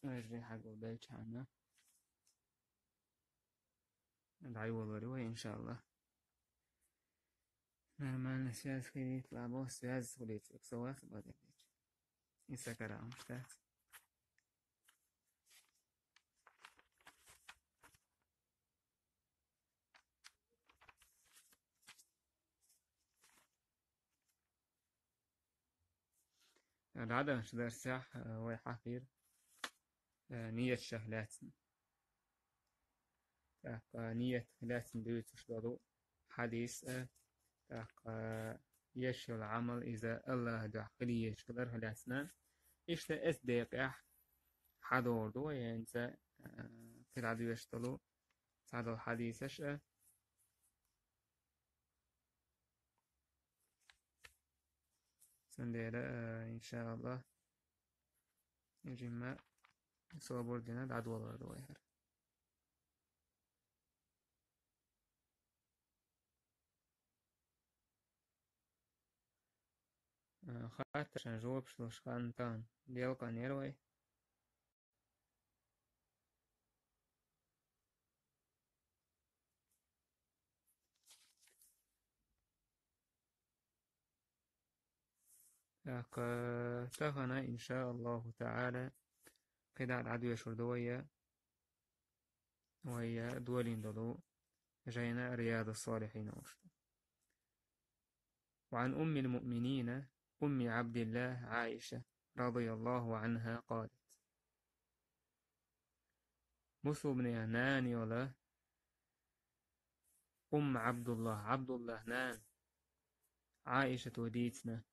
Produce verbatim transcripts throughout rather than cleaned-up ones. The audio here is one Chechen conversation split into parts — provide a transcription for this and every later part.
Вежарий хьагулбелча хьанна. ДӀайолавар вай, иншаллах. Нормально связь хилийта, лабо связь хилийта, со вас бадалич. И сакара амштац. ДӀадаханчу дарсехь, э, вай хьахийра, э, нияташах лаьцна. ТӀаккха ниятах лаьцна дуьйцуш долу хьадис, э, тӀаккха еш йолу Ӏамал иза Аллаха дуьхьа хила езаш хиларх лаьцна. Иштта эцу декъехь хьадогӀур ду вай хӀинца, э, кхидӀа доьшуш долу цхьадолу хьадисаш, э. Цундела, э, иншааллах, жимма собар дина дӀадолор ду вай хӀара. Э, хаттаршна жоп луш хан тахана делкъан яра вай. ТӀаккха тахана, иншааллаху таӀала, кхидӀа дӀадоьшур ду вай, вай долийна долу жайна Риядус-Салихьин олуш ду. وعن أم المؤمنين أم عبد الله عائشة رضي الله عنها قالت: Мусулманийн нана йола Умму Ӏабдуллах, Ӏабдуллах нана, Ӏаишато дийцина,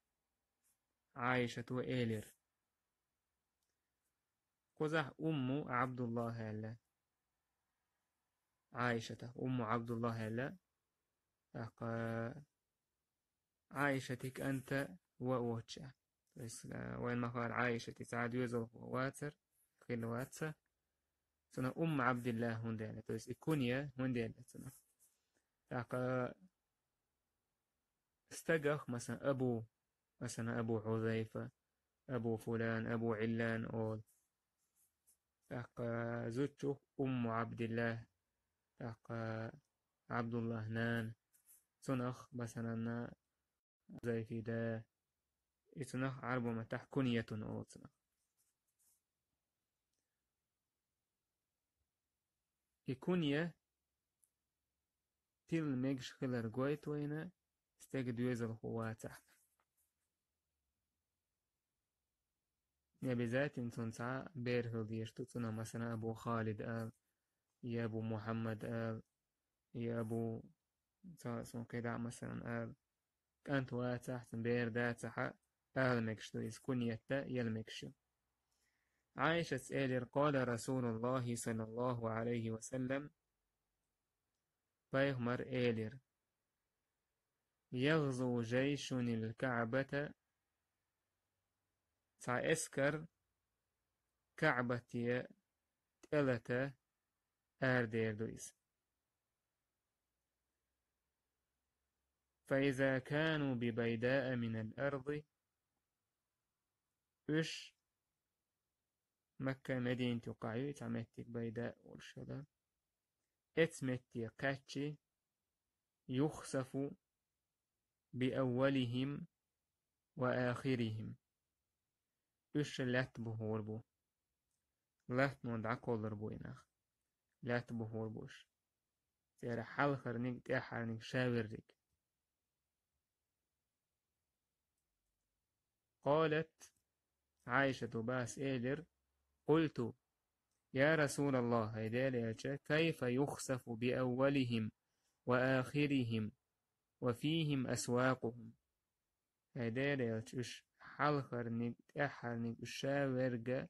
Ӏаишато элира. Кхузахь Умму Ӏабдуллах аьлла. Ӏаишата, Умму Ӏабдуллах аьлла. ТӀаккха Ӏаишатан кӀант а, ва а воцуш. То есть, э, вайн ма-хаъара, Ӏаишата цхьа доьзалхо вацара, хилла вац. Цунах Умму Ӏабдиллах хӀунда аьлла, то есть и кунья хӀунда аьлла цунах. ТӀаккха стагах, масалан, Абу, масалан, Абу Хьузайфа, Абу Фулан, Абу Ӏиллан олу. ТӀаккха зудчух Умму Ӏабдиллах, тӀаккха Ӏабдуллах нана, цунах, масалан, Хьузайфин да, и цунах Ӏарбойн маттахь куньятун олу цунах. И кунья тилла мегаш хилар гойту вайна, стеган доьзалхо вацахь. Не обязательно цунна цхьа бер хила дезаш ду, цунах, масалан, Абу Халид ала, я Абу Мухьаммад ала, я Абу, цхьа, цунна кхидӀа, масалан, ала. КӀант вацахь, цунна бер дацахь а, ала мегаш ду иза, куньят а яла мегаш ю. Ӏаишас элира: قال رسول الله صلى الله عليه وسلم, пайхамар элира: يغزو جيش الكعبة, цхьа эскар КаӀбате тӀелата арадер ду иза. فإذا كانوا ببيداء من الأرض, уьш Макка, Мединат юкъахь ю, цхьа меттиг Байда олуш хилла. Эцу метте кхаьччи, يخسف بأولهم وآخرهم. Уьш лаьтта бухур бу. Латтано дӀакхоллур бу и нах. Лаьтта бухур бу уьш. Церан хьалхарниг, тӀаьххьарниг, шаверриг. قالت, Ӏайшату бац элира: قلت: يا رسول الله, хӀай Делан элча, كيف يخسف بأولهم وآخرهم وفيهم أسواقهم؟ ХӀай Делан элча, уьш хьалхарниг, тӀаьххьарниг, уьш ша верга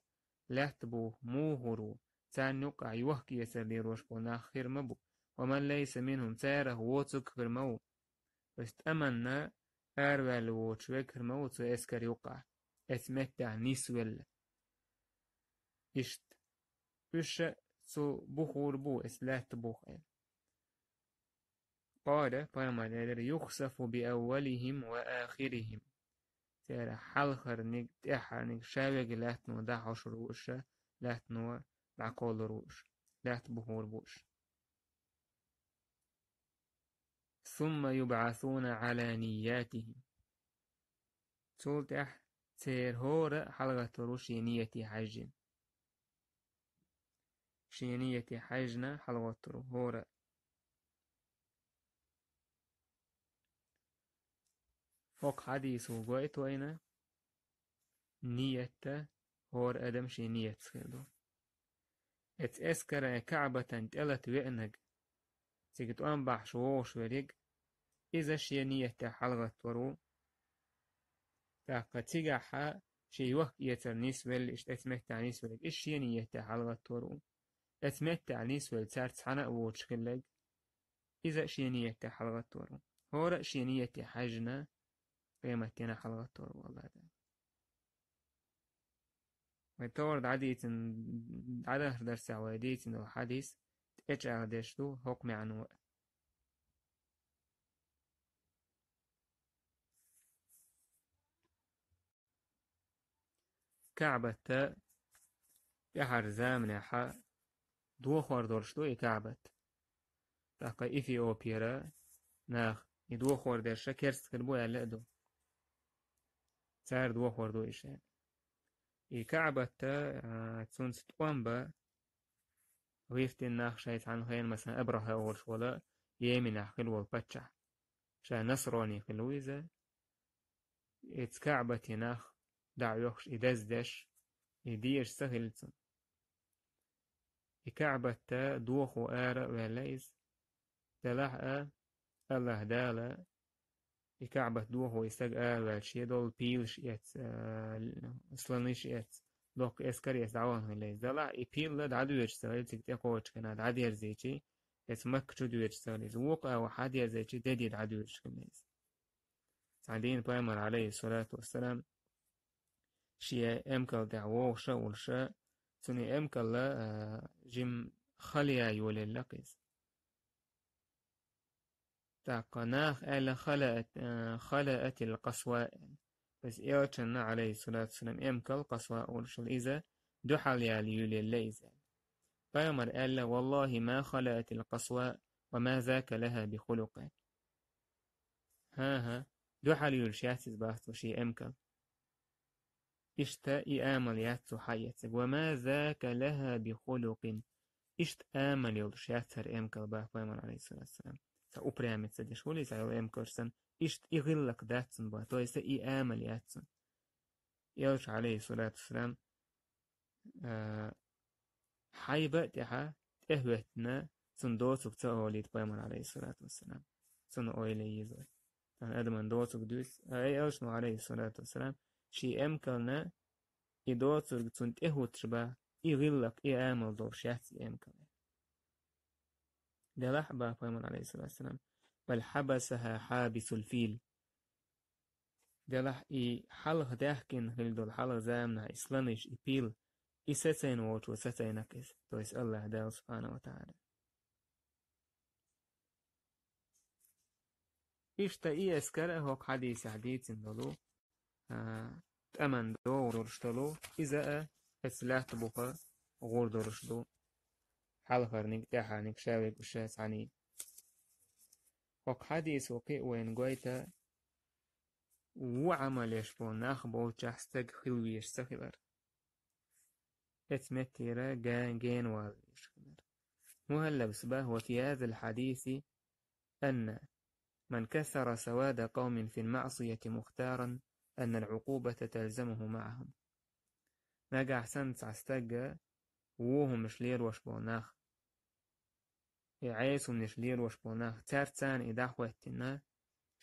лаьтта буху муха ву? Царна юкъахь йохк-эцар лелош болу нах хир ма бу. ومن ليس منهم, царах воцург хир ма ву. То есть тӀаманна араваьлла воцуш верг хир ма ву цу эскар юкъахь, эцу меттехь нисвелла. Иштта. Уьш цу бухур бу, эцу лаьтта буху аьлла. قال, пайхамар элира: يخسف بأولهم وآخرهم. Церан хьалхарниг, тӀаьххьарниг, ша верг лаьттано дӀахьошур ву уьш, лаьттано дӀакхоллар ву уьш, лаьтта бухур бу уьш. ثم يبعثون على نياتهم. Цул тӀаьхьа церан хӀора а хьалагӀаттар ву шен нийяте хьаьжжина. Шен нийяте хьаьжжина хьалагӀоттар ву хӀора а. ХӀокху хьадисо гойту вайна, нийят а хӀора адам шен нийятца хир ду. Эцу эскаран, КаӀбатан тӀелата веанарг, цига тӀом бахьаш вогӀуш верг, иза шен нийятехь хьалагӀаттор ву. ТӀаккха цигахь шен йохка-эцар нисвелла, иштта эцу меттехь нисвелларг, иза шен нийятехь хьалагӀаттор ву. Эцу меттехь нисвелла цаьрца цхьаьна а воцуш хилларг, иза а шен нийятехь хьалагӀаттор ву. ХӀора а шен нийяте хьаьжжина, къематдийнахь хьалагӀаттор ву АллахӀ Дала. Вай товр дӀадийцина, дӀадахар дарсехь вай дийцина долу хьадис тӀечӀагӀдеш ду хӀокху маьӀно а. КаӀбат тӀаьхьара заманехь дохор долуш ду и КаӀбат. ТӀаккха Эфиопера нах и дохор дерш керста хир бу аьлла а ду. Цара дохор ду и шен. И КаӀбат, а, цунца тӀом бан гӀиртина нах шайца цхьана хенахь, масалан, Абрахьа олуш волу Йеменехь хилла волу паччахь. Ша насрони хилла ву иза. Эцу КаӀбате нах дӀа а оьхуш, и даздеш, и дезаш ца хилла цунна. И КаӀбат дохо ара а ваьлла иза. Делахь а, АллахӀ Дала и КаӀбат дохо и стаг ара ваьлла, шен долу пилаш эцна, а, слонаш эцна, доккха эскар эцна дӀавахана хилла иза. Делахь и пилла дӀадоьжуш ца хилла, цига тӀекхочуш хенахь дӀадерзийчи, эцу Макка чу доьжуш ца хилла иза. Вукху а ваха дӀадерзийчи, де де дӀадоьжуш хилла иза. Цхьана дийнахь пайхамар, Ӏалайхиссалату вассалам, шен эмкал тӀехь вогӀуша а волуша, цуьнан эмкалла, а, жима хала ян йолаелла-кх иза. ТӀаккха наха аьлла: «Халаат-, а, халаатил къасва». Иза элчанна, Ӏалайхиссалату вассалам, эмкал къасва олуш хилла, иза дуьхьал яла юьйлаелла иза. Пайхамар аьлла: «Валлахи, ма халаатил къасва, ва ма зака лаха би хулукъ». ХӀан-хӀа, дуьхьал юьйлуш яц иза, бах цо, шен эмкал. Иштта и амал яц цо хьаэцнарг. «Ва ма зака лаха би хулукъин». Иштта амал йолуш яц хӀара эмкал, бах пайхамар, Ӏалайхиссалату вассалам. Цхьа упрямец деш волий, цхьа йолу эмкалш санна, иштта и гӀиллакх дац цуьнан, бах, то есть и амал яц цуьнан. Элча, Ӏалайхиссалату вассалам, а, хьайба а тӀехьа тӀехӀоьттина, цунна доцург ца олийта пайхамар, Ӏалайхиссалату вассалам. Цунна ойла йийза вай. Цхьана адаман доцург дуьйцу, а, ай, элчано, Ӏалайхиссалату вассалам, шен эмкална и доцург цунна тӀехӀуттуш, бах, и гӀиллакх, и амал долуш яц и эмкал. Делахь а, бах пайхамар, Ӏалайхиссалату вассалам: «Бал хьабасаха хьабисул фил». Делахь и хьалха даьхкина хилла долу, хьалха заманахь и слонаш, и пил, и сацийна волчо сацийна-кх иза, то есть АллахӀ Дала, субхьанаху ва тагӀала. Иштта и эскар а хӀокху хьадисехь дийцина долу, а, тӀаман догӀур долуш долу, иза а эцу лаьтта буха гӀур долуш ду. Хьалхарниг, тӀаьхьарниг, ша верг уьш цхьаьний. ХӀокху хьадисо кхин а вайна гойту, вон Ӏамал еш болу нах болчохь стаг хила везаш ца хилар. Эцу меттера га-, гена вала везаш хилар. Мухьаллабс бах: «Ва фи хазал хьадиси анна ман кассара савада къавмин фил маъсияти мухтаран, аннал Ӏукъубата талзамуху маъахум». Нагахь санна цхьа стаг вон хӀуманаш лелош болу нах, и Ӏеса хӀуманаш лелош болу нах, цаьрца царна и дӀахӀоьттина,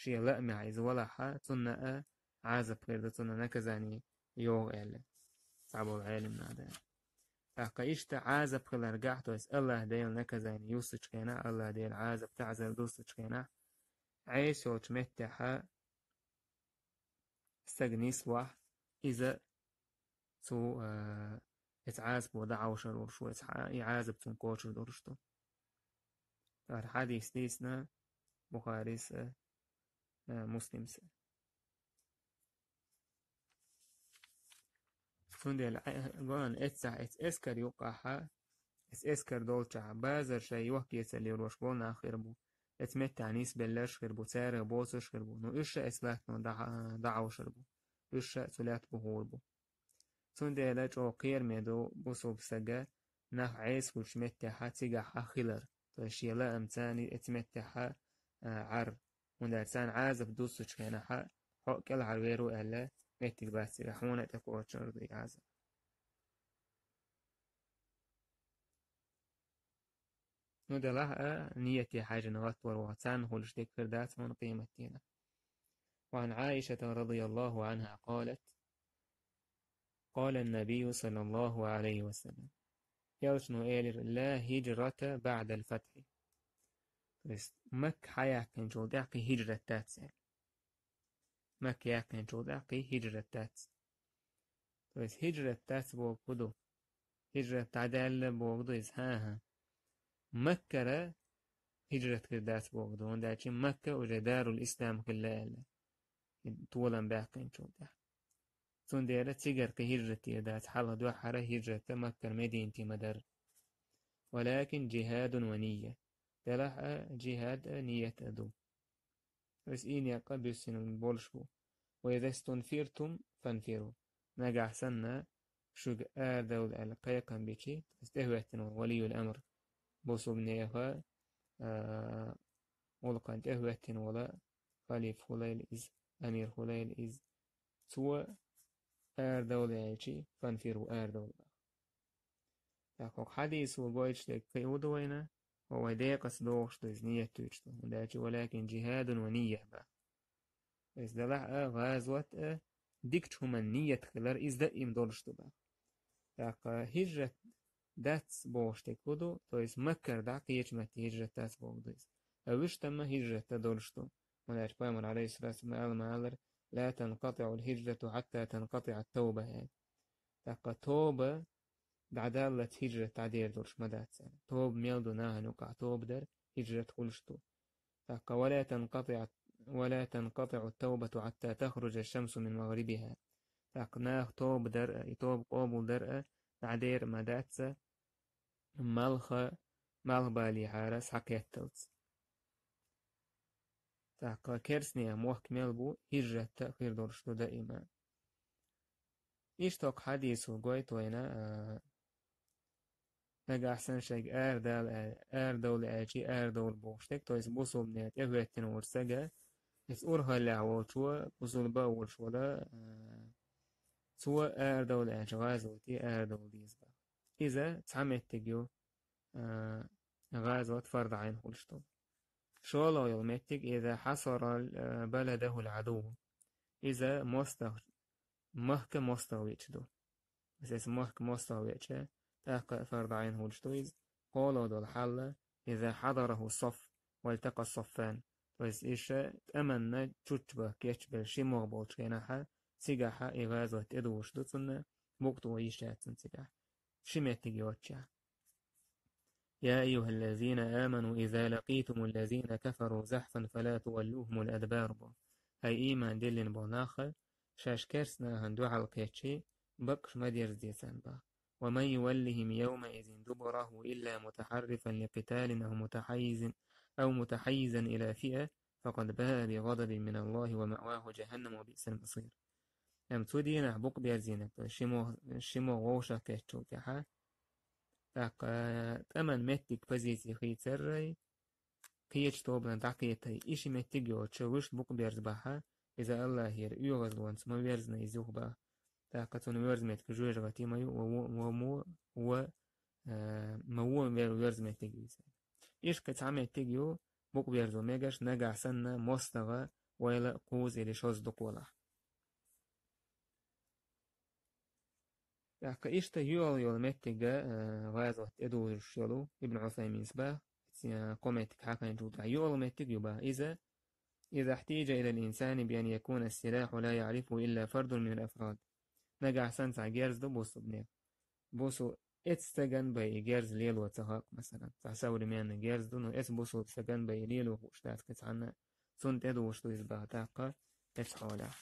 шен лаамехь иза валахь, цунна а Ӏазап хир ду, цунна наказание йогӀу аьлла, цхьаболу Ӏеламнаха. ТӀаккха иштта Ӏазап хилар гахь, то есть АллахӀ Делан наказание юссучу хенахь, АллахӀ Делан Ӏазап, таӀзар дуссучу хенахь, Ӏеса йолчу меттехь стаг нислахь, иза цу, а, эцу Ӏазапо дӀахьовшар волуш ву, эцу хьа-, и Ӏазап цунна кхочур долуш ду. ТӀаккха хьадис дийцина Бухарис а, а, Муслимс а. Цундела, э, гоан эццахь эц эскар юккъахьа, эц эскар долчахьа, базар шай йохкецар лелош болу нах хир бу. Эц меттехь нисбелларш хир бу, царах боцуш хир бу. Ну, уьш а эц латтано дӀа-, дӀахьовшар бу. Уьш а цу лаьтта бухур бу. Цундела чӀогӀа кхераме ду бусулба сага нах Ӏесхуьлуш меттехьа цигахьа хилар. То есть шен лаамца эц меттехьа, а, Ӏар. ХӀунда аьлча царна Ӏазап дуссучу хенахьа, хьо кӀелхьарвер ву аьлла, меттиг бац цигахь, хьуна а тӀекхочур ду и Ӏазап. Ну, делахь а, нияте хьаьжжина гӀаттор ваха, царна хуьлуш дерг хир дац хьуна къематдийнахь. وعن عائشة رضي الله عنها قالت: قال النبي صلى الله عليه وسلم: Элчано элира: «لا هجرة بعد الفتح». То есть Макка хьаяьккхинчул тӀаьхьа кхин хӀижрат дац аьлла. Макка яьккхинчул тӀаьхьа кхин хӀижрат дац. То есть хӀижрат дац бохург хӀун ду? ХӀижрат дӀадаьлла бохург ду иза, хӀан-хӀа. Маккара хӀижрат хир дац бохург ду, хӀунда аьлча Макка уже дарул ислам хилла аьлла, и толам баьккхинчул тӀаьхьа. Цундела цигара кхин хӀижрат дийр дац, хьалха дуьххьара хӀижрат Маккара Мединате ма дара. ولكن جهاد ونية. Делахь а, джихад а, ният а ду. Иза и некъ а буьссина болуш бу. وإذا استنفرتم فانفروا. Нагахь санна шуьга арадовла аьлла кхайкхам бичи, иза тӀехӀоьттина волу валиюл амр, бусулба нехан, а, гӀуллакхана тӀехӀоьттина волу халифа хуьлийла иза, амир хуьлийла иза. Цо арадовла аьлчи, фанфиру, арадовла боху. ТӀаккха хӀокху хьадисо гойтуш дерг кхин а ду вайна, хӀо вай декъаца догӀуш ду иза ният дуьйцуш ду. ХӀунда аьлча ولكن جهاد ونية боху. Иза делахь а, гӀазот а, дикачу хӀуманна ният хилар, иза даим долуш ду боху. ТӀаккха хӀижрат дац бохуш дерг хӀун ду, то есть Маккара дӀа кхечу метте хӀижрат дац бохург ду иза. Ткъа вуьш тамма хӀижрат дан долуш ду. ХӀунда аьлча пайхамар, алейхиссалату вассалам, ала ма аллара: «لا تنقطع الهجرة حتى تنقطع التوبة», аьлла. ТӀаккха тоба дӀадаллалц хӀижрат дӀадер долуш ма дац аьлла. Тоба мел ду нахана юкъахь тоба дар, хӀижрат хуьлуш ду. ТӀаккха: «ولا تنقطع، ولا تنقطع التوبة حتى تخرج الشمس من مغربها». ТӀаккха наха тоба дар а, и тоба къобалдар а дӀадер а ма дац, малха, малхбалехьара схьакхетталц. ТӀаккха керстанех мохк мел бу, хӀижрат а хир долуш ду даима. Иштта хӀокху хьадисо гойту вайна, а, нагахь санна шайга арадала а-, арадовла аьлчи, арадовла бохуш дерг, то есть бусулба нехан тӀехӀоьттина волчу сага, иза урхаллехь волчо, бусулба а волуш вала, а, цо арадовла аьлча гӀазоте арадовла деза боху. Иза цхьа меттиг ю, а, гӀазот фард Ӏайн хуьлуш долу. ШолгӀа йолу меттиг: «إذا حصر، а, بلده العدو». Иза мостагӀ-, махка мостагӀа веъча ду. Иза махка мостагӀа веъча, тӀаккха а фард Ӏайн хуьлуш ду иза. КхоалгӀа долу хьал: «إذا حضره الصف والتقى الصفان». То есть иша тӀаманна чучча бан кечбелла ши могӀа болчу хенахьа, цигахьа и гӀазот тӀедугӀуш ду цунна, букъ тӀо йиш яц цунна цигахь. Ши меттиг йоцучехь: «يا أيها الذين آمنوا إذا لقيتم الذين كفروا زحفا فلا تولوهم الأدبار», бо. ХӀай ийман диллина болу нах, шаьш керстанахана дуьхьал кхеччи, бакъаш ма дерзаде царна боху. «ومن يولهم يومئذ دبره إلا متحرفا لقتال أو متحيز، أو متحيزا إلى فئة فقد باء بغضب من الله ومأواه جهنم وبئس المصير». Амма цу дийнахь букъ берзийнарг, ши могӀа, ши могӀа вовшах кеччул тӀаьхьа, тӀаккха тӀаман меттиг, позици хийцаррай, кхечу тобанан дӀакхетай, и ши меттиг йоцуш, вуьш букъ берза бахьа, иза Аллахьера оьгӀазлонца ма верзина иза юха баха. ТӀаккха цунна верза меттиг жоьжахати ма ю, ва, ва, ва, ва, а, ма вон вер-, верза меттиг ю иза. Иштта кхин цхьа меттиг ю, букъ берзо мегаш, нагахь санна мостагӀа вайла кхуза или шозза дукха валахь. ТӀаккха иштта йоьалгӀа йолу меттига, а, гӀазот тӀедужуш йолу Ибн Усайминс баха, а, кхо меттиг хьакхайначул тӀаьхьа йоьалгӀа меттиг ю баха. Иза: «إذا احتيج إلى الإنسان بأن يكون السلاح لا يعرفه إلا فرد من الأفراد». Нагахь санна цхьа герз ду бусулбанех. Бусу эццаган бай и герз лело ца хакъ, масалан, цхьа современный герз ду, но эцу бусулба стаган бай и лело хууш дац кхин цхьанна, цунна тӀедугӀуш ду иза баха тӀаккха эцу хьолехь.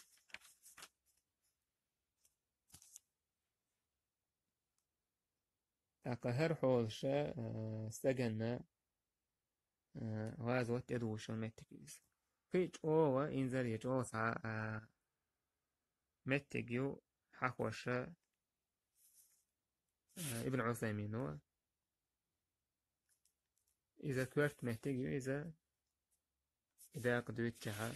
ТӀаккха хӀара хьолаша, а, стаганна, а, гӀазот тӀедужаш йола меттиг ю иза. Кхин а чӀогӀа, инзаре чӀогӀа цхьа, а, меттиг ю хьахоша, а, Ибн Ӏусаймина. Иза коьрта меттиг ю, иза и дакъа дуьйцуча хьа.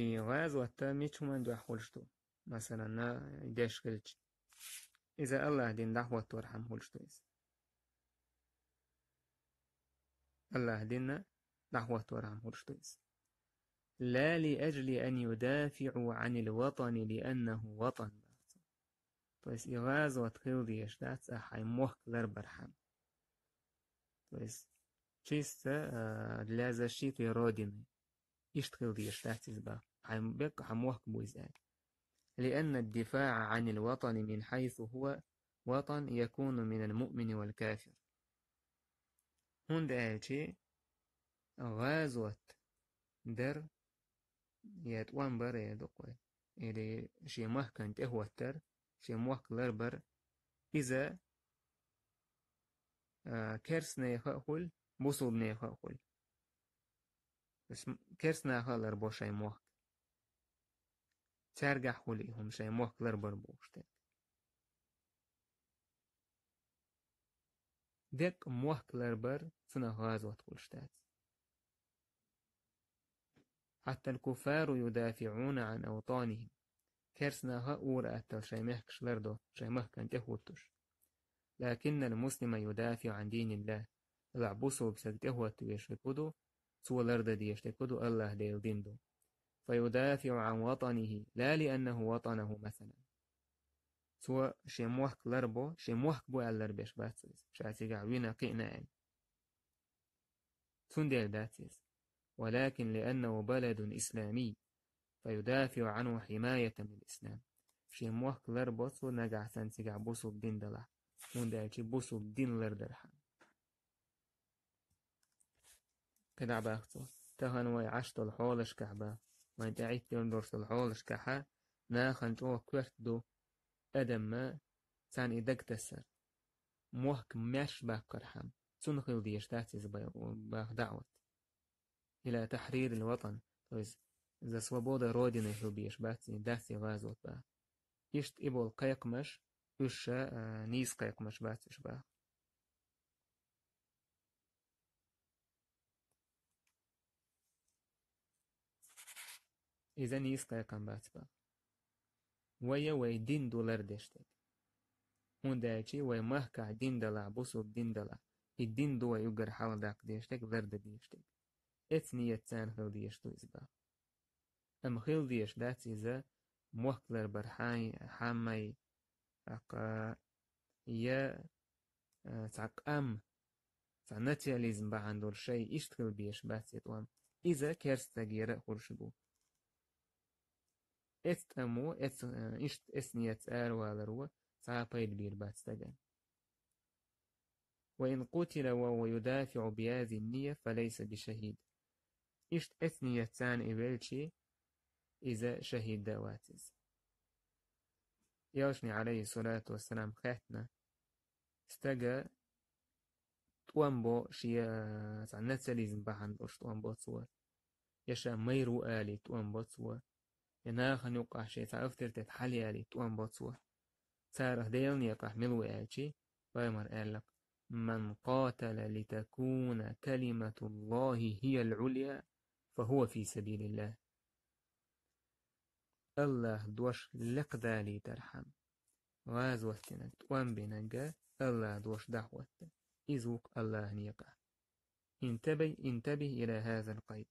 И гӀазот мича хӀуманна дуьхьа хуьлуш ду? Масала, деш хилча. Иза АллахӀа дин дӀахӀоттавархьама хуьлуш ду иза. АллахӀа дин дӀахӀоттавархьама хуьлуш ду иза. لا لأجل أن يدافعوا عن الوطن لأنه وطن. То есть и гӀазот хила дезаш дац, а хьайн мохк ларбархьама. То есть чисто, а, для защиты Родины. Иштта хила дезаш дац иза бах. Хьайн беккъа хьа мохк бу иза аьлла. لأن الدفاع عن الوطن من حيث هو وطن يكون من المؤمن والكافر. ХӀунда аьлча гӀазот дар, я тӀом бар, я дукха, или шен махкана тӀехӀоттар, шен мохк ларбар, иза, а, керстанеха а хуьлу, бусулбанеха а хуьлу. Ас керстанаха а ларбо шайн мохк. Цаьргахь хуьлу и хӀума шайн мохк ларбар бохуш дерг. Деккъа мохк ларбар цунах гӀазот хуьлуш дац. حتى الكفار يدافعون عن أوطانهم. Керстанаха а ур-атталла шайн мехкаш лардо, шайн махкана тӀехӀуттуш. لكن المسلم يدافع عن دين الله. Делахь бусулба саг тӀехӀотта вешан куду, цо лардан дезаш дерг куду АллахӀ Делан дин ду. فيدافع عن وطنه لا لأنه وطنه مثلا. Цо шен мохк ларбо, шен мохк бу аьлла ларбеш бац иза, ша цигахь вина, кхиъна аьлла. Цундела дац иза. ولكن لأنه بلد إسلامي فيدافع عنه حماية للإسلام. Шен мохк ларбо цо нагахь санна цигахь бусулба дин далахь. ХӀунда аьлча бусулба дин лардархьама. КхидӀа бах цо. Тахана вай Ӏаш долу хьолашкахь бах. Вайн тӀаьхьа долуш долу хьолашкахьа нахана чӀогӀа коьрта ду адамна царна и дагатасар. Мохк маьрша баккхархьама, цунна хила дезаш дац иза бай-, баха даӀват. إلى تحرير الوطن, то есть за свободу Родины хила дезаш бац, и дац и гӀазот баха. Иштта и болу кхайкхамаш, уьш ша, а, нийса кхайкхамаш бац уьш баха. Иза нийса кхайкхам бац баха. Вай я вай дин ду лардеш дерг. ХӀунда аьлча вай махкахь дин далахь, бусулба дин далахь, и дин ду вай уггар хьалха даккха дезаш дерг, лардан дезаш дерг. Эцу ният царна хила дезаш ду иза баха. Амма хила дезаш дац иза мохк ларбархьама, тӀаккха я, а, цхьа къам, цхьа национализм бахьана долуш шай иштта хила безаш бац и тӀом. Иза керста стагера а хуьлуш бу. Эцу тӀамо, эцу, а, иштта эцу ниятца араваларо цхьа а пайда бийр бац стагана. وإن قتل وهو يدافع بهذه النية فليس بشهيد. Иштта эцу ниятца и велча, иза шахӀид а вац иза. Элчане, Ӏалайхи ссалату вассалам, хаьттина, стага тӀом бо шен, а, цхьа национализм бахьана долуш тӀом бо цо, я ша майра ву алий тӀом бо цо, я нахана юккъахь шен цхьа авторитет хьалаялий тӀом бо цо. Царах Делан некъахь мила ву аьлча, пайхамара аьлла: من قاتل لتكون كلمة الله هي العليا فهو في سبيل الله. АллахӀан дош лекха далийтархьама гӀазот динарг, тӀом бинарг, АллахӀан дош дӀахӀотта, иза ву-кх АллахӀан некъахь. انتبه، انتبه إلى هذا القيد.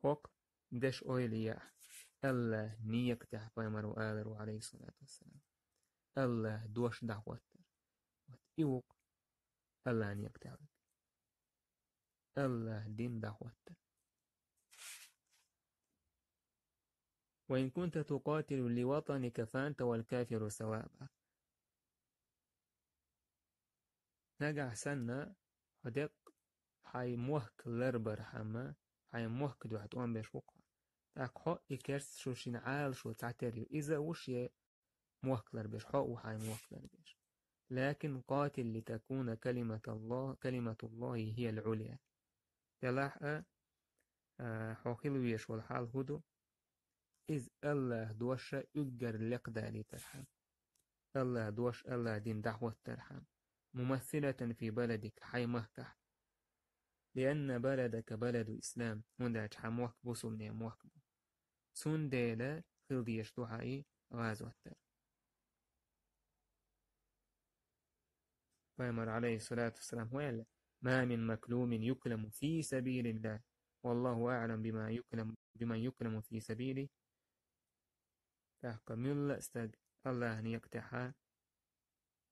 ХӀокху дешан ойла е ахь, АллахӀан некъа тӀехь пайхамара алар ву, Ӏалайхи ссалату вассалам. АллахӀан дош дӀахӀоттар. Вот и ву-кх АллахӀан некъа тӀехь верг. АллахӀан дин дӀахӀоттар. وإن كنت تقاتل لوطنك فأنت والكافر سواء. Нагахь санна хьо деккъа хьайн мохк ларбархьама, хьайн мохк дуьхьа тӀом беш ву-кх хьо. ТӀаккха хьо а, и керста шу шина Ӏалашо цхьатера ю. Иза а ву шен мохк ларбеш, хьо а ву хьайн мохк ларбеш. لكن قاتل لتكون كلمة الله، كلمة الله هي العليا. Делахь а, а, хьо хила везаш волу хьал хӀун ду? Иза АллахӀ дош уггар лекха далийтархьама. АллахӀ дош, АллахӀ дин дӀахӀоттархьама. ممثلة في بلدك, хьайн махкахь. لأن بلدك بلد إسلام, хӀунда аьлча хьан мохк бусулбанийн мохк бу. Цундела хила дезаш ду хьан и гӀазот дар. Пайхамар, عليه الصلاة والسلام, хӀун аьлла: ما من مكلوم يكلم في سبيل الله، والله أعلم بما يكلم، بمن يكلم في سبيله. ТӀаккха муьлхха а стаг АллахӀан некъа тӀехь,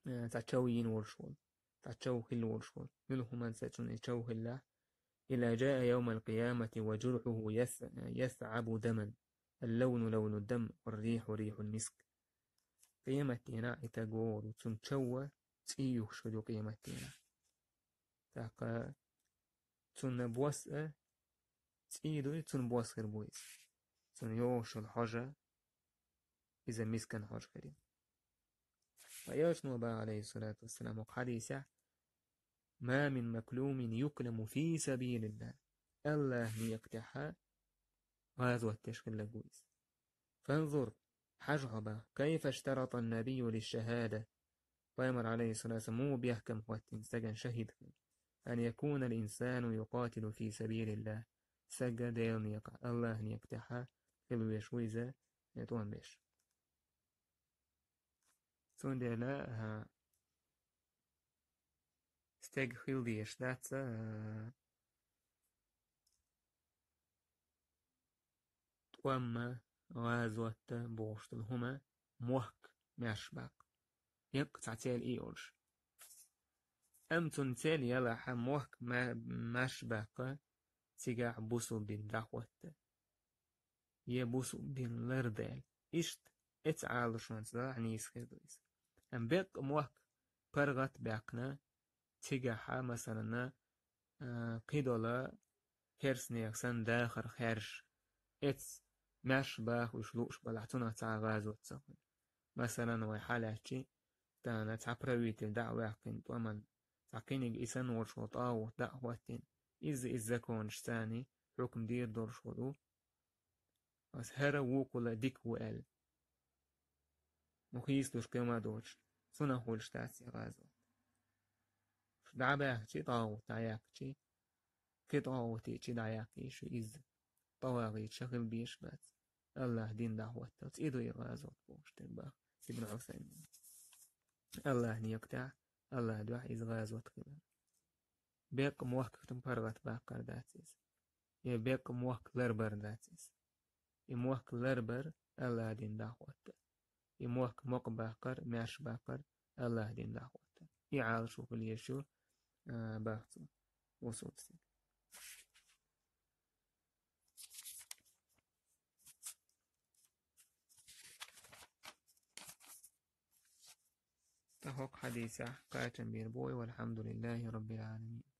э, цхьа чов йина волуш волу, цхьа чов хилла волуш волу, муьлхха хӀуманца цунна и чов хиллехь, إلا جاء يوم القيامة وجرحه يث-، يثعب دما، اللون لون الدم، والريح ريح المسك. Къематдийнахь и стаг вогӀур ву, цуьнан чов цӀий юхуш хир ю къематдийнахь. ТӀаккха цуьнан бос а цӀий ду, и цуьнан бос хир бу иза. Цуьнан йогӀуш йолу хьожа, иза мискан хьожа хир ю. Ткъа элчано боху, عليه الصلاة والسلام, хӀокху хьадисехь: ما من مكلوم يكلم في سبيل الله. АллахӀан некъа тӀехь гӀазот деш хилларг ву иза. فانظر, хьажа хьо боху, كيف اشترط النبي للشهادة. Пайхамар, عليه الصلاة والسلام, муха бехкам хӀоттийна стеган шахӀид хила. أن يكون الإنسان يقاتل في سبيل الله. Стаг Делан некъахь, АллахӀан некъа тӀехь хила везаш ву иза, э, тӀом беш. Цундела, а, стеган хила дезаш дац, а, тӀом а, гӀазот а бохуш долу хӀума мохк маьрша баккха. Еккъа цхьа цель и йолуш. Амма цуьнан цель ялахь мохк ма-, маьрша баккха, цигахь бусулба дин дӀахӀотта. Я бусулба дин лардан. Иштта эцу Ӏалашонца далахь нийса хир ду иза. Амма беккъа мохк паргӀат а баьккхина, цигахь, масалан, а, кхидолу керстанех санна дахар хаьржа, эцу маьрша баха уьш лууш балахь, цунах цхьа а гӀазот ца хуьлу. Масалан, вай хьалаьцчи, тахана цхьа правитель дӀа а ваьккхина тӀоман, цхьа кхиниг и санна волуш волу тӀагӀут дӀа а хӀоттийна, изза, изза законаш царний хьукам дийр долуш волу, аса хӀара вукхула дика ву аьлла. Ма хийцалуш кема а доцуш, цунах хуьлуш дац и гӀазот. Шу дӀа а баьхчи, тӀагӀут дӀа а яьккхичи, кхин тӀагӀутичи дӀа а яьккхичи, изза тӀагӀут ша хила безаш бац. АллахӀан дин дӀахӀотталц. И ду и гӀазот бохуш дерг, боху Ибн Ӏусаймина. АллахӀан некъа тӀехь, АллахӀан дуьхьа иза гӀазот хилар. Беккъа мохк паргӀат баккхар дац иза. Я беккъа мохк ларбар дац иза. И мохк ларбар АллахӀан дин дӀахӀотта. И мохк мукъа баккхар, маьрша баккхар АллахӀан дин дӀахӀотта. И Ӏалашо хила езаш ю, а, боху цо, бусулба стаг. ТӀаккха хӀокху хьадисехь кхачам бийр бу вай, والحمد لله رب العالمين.